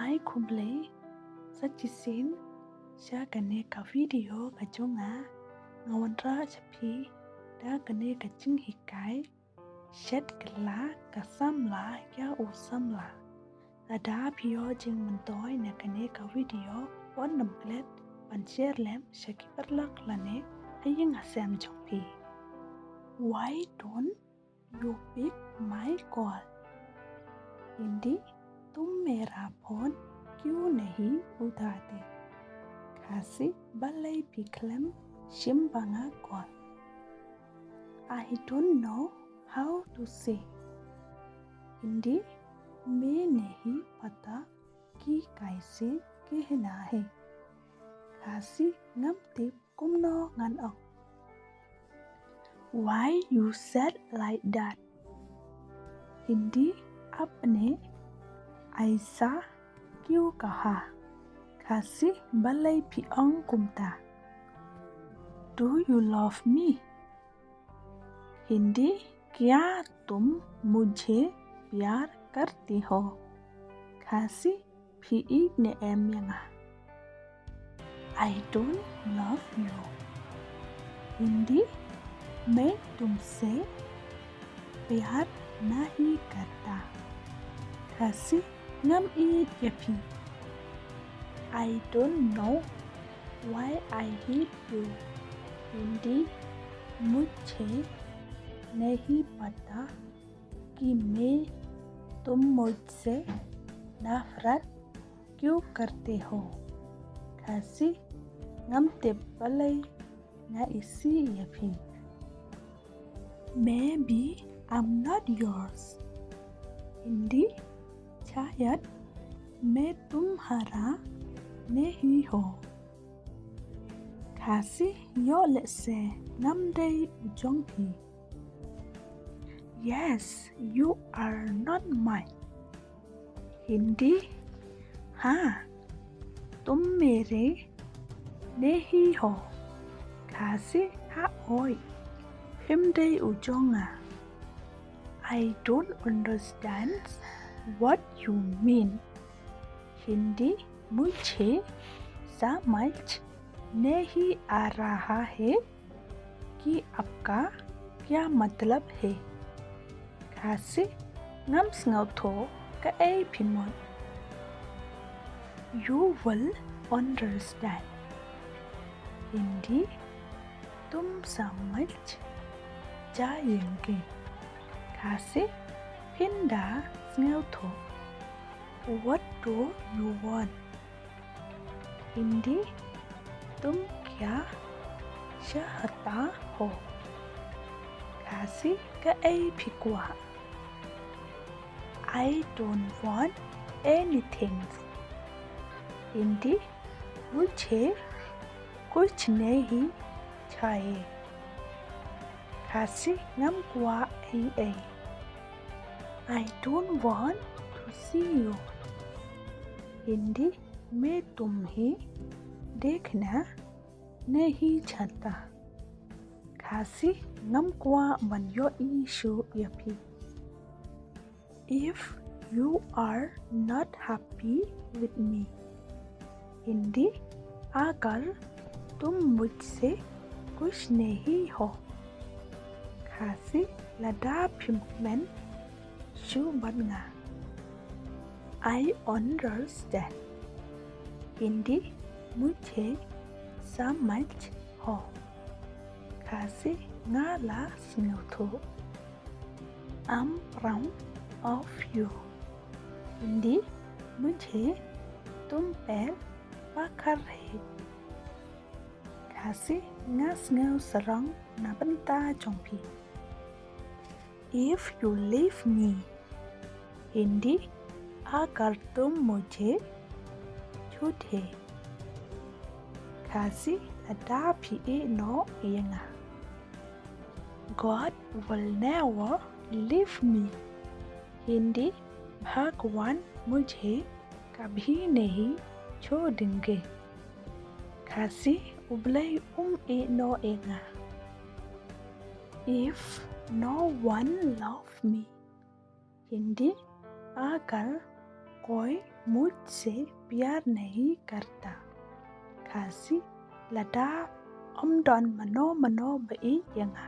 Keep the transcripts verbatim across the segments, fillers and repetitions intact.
Ai khublei sa shisien sha kane ka video ka jong nga. Nga wanrah sha phi da kane ka jinghikai shet kylla ka samla ïa u samla. Lada phi ïoh jingmyntoi na kane ka video, wat nym klet ban share lem sha ki paralok lane ha ïing ha sem jong phi. Why don't you pick my call? Hindi, तुम मेरा फोन क्यों नहीं उठाते? Khasi, balei phi khlem shim ba nga call? I don't know how to say. Hindi, मैं नहीं पता कि कैसे कहना है। Khasi, ngam tip kumno ngan ong. Why you said like that? Hindi, आपने ऐसा क्यों कहा? Khasi, balei phi ong kumta? Do you love me? Hindi, क्या तुम मुझे प्यार करते हो? Khasi, phi ïeit ne em ïa nga? I don't love you. Hindi, मैं तुमसे प्यार नहीं करता। Khasi, ngam ïeit ïa phi. I don't know why I hate you. Hindi, मुझे नहीं पता कि मैं तुम मुझसे नफरत क्यों करते हो। Khasi, ngam tip balei nga isih ïa phi. Maybe I'm not yours. Hindi, शायद मैं तुम्हारा नहीं हूँ। Khasi, ïoh lehse ngam dei u jong phi. Yes, you are not mine. Hindi, हाँ, तुम मेरे नहीं हो। Khasi, hooid, phim dei u jong nga. I don't understand what you mean. Hindi, मुझे समझ नहीं आ रहा है कि आपका क्या मतलब है। Khasi, ngam sngewthuh kaei phi mut. You will understand. Hindi, तुम समझ जाओगे। Khasi, phin da sngewthuh. What do you want? Hindi, तुम क्या चाहता हो? Khasi, kaei phi kwah? I don't want anything. Hindi, मुझे कुछ नहीं चाहिए। Khasi, ngam kwah ei ei. I don't want to see you. Hindi, मैं तुम्हें देखना नहीं चाहता। Khasi, ngam kwah ban ïohi shuh ïa phi. If you are not happy with me. Hindi, अगर तुम मुझसे खुश नहीं हो। Khasi, lada phim kmen shuh bad nga. I understand. Hindi, मुझे समझ हो। Khasi, nga la sngewthuh. I'm proud of you. Hindi, मुझे तुम पर फख्र है। Khasi, nga sngew sarong na bynta jong phi. If you leave me. Hindi, अगर तुम मुझे छोड़ दे। Khasi, lada phi ïehnoh ïa nga. God will never leave me. Hindi, भगवान मुझे कभी नहीं छोड़ेंगे। Khasi, U Blei um ïehnoh ïa nga. If no one love me. Hindi, अगर कोई मुझसे प्यार नहीं करता। Khasi, lada ym don mano mano ba ïeit ïa nga.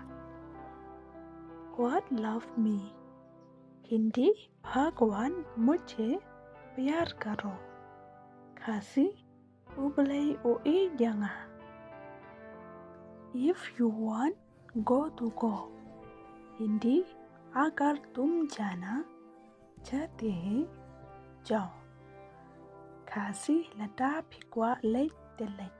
God love me. Hindi, भगवान मुझे प्यार करो। Khasi, U Blei u ïeit ïa nga. If you want, go to go. Hindi, अगर तुम जाना चाहते हैं, जाओ. Khasi, lada phi kwah leit te leit.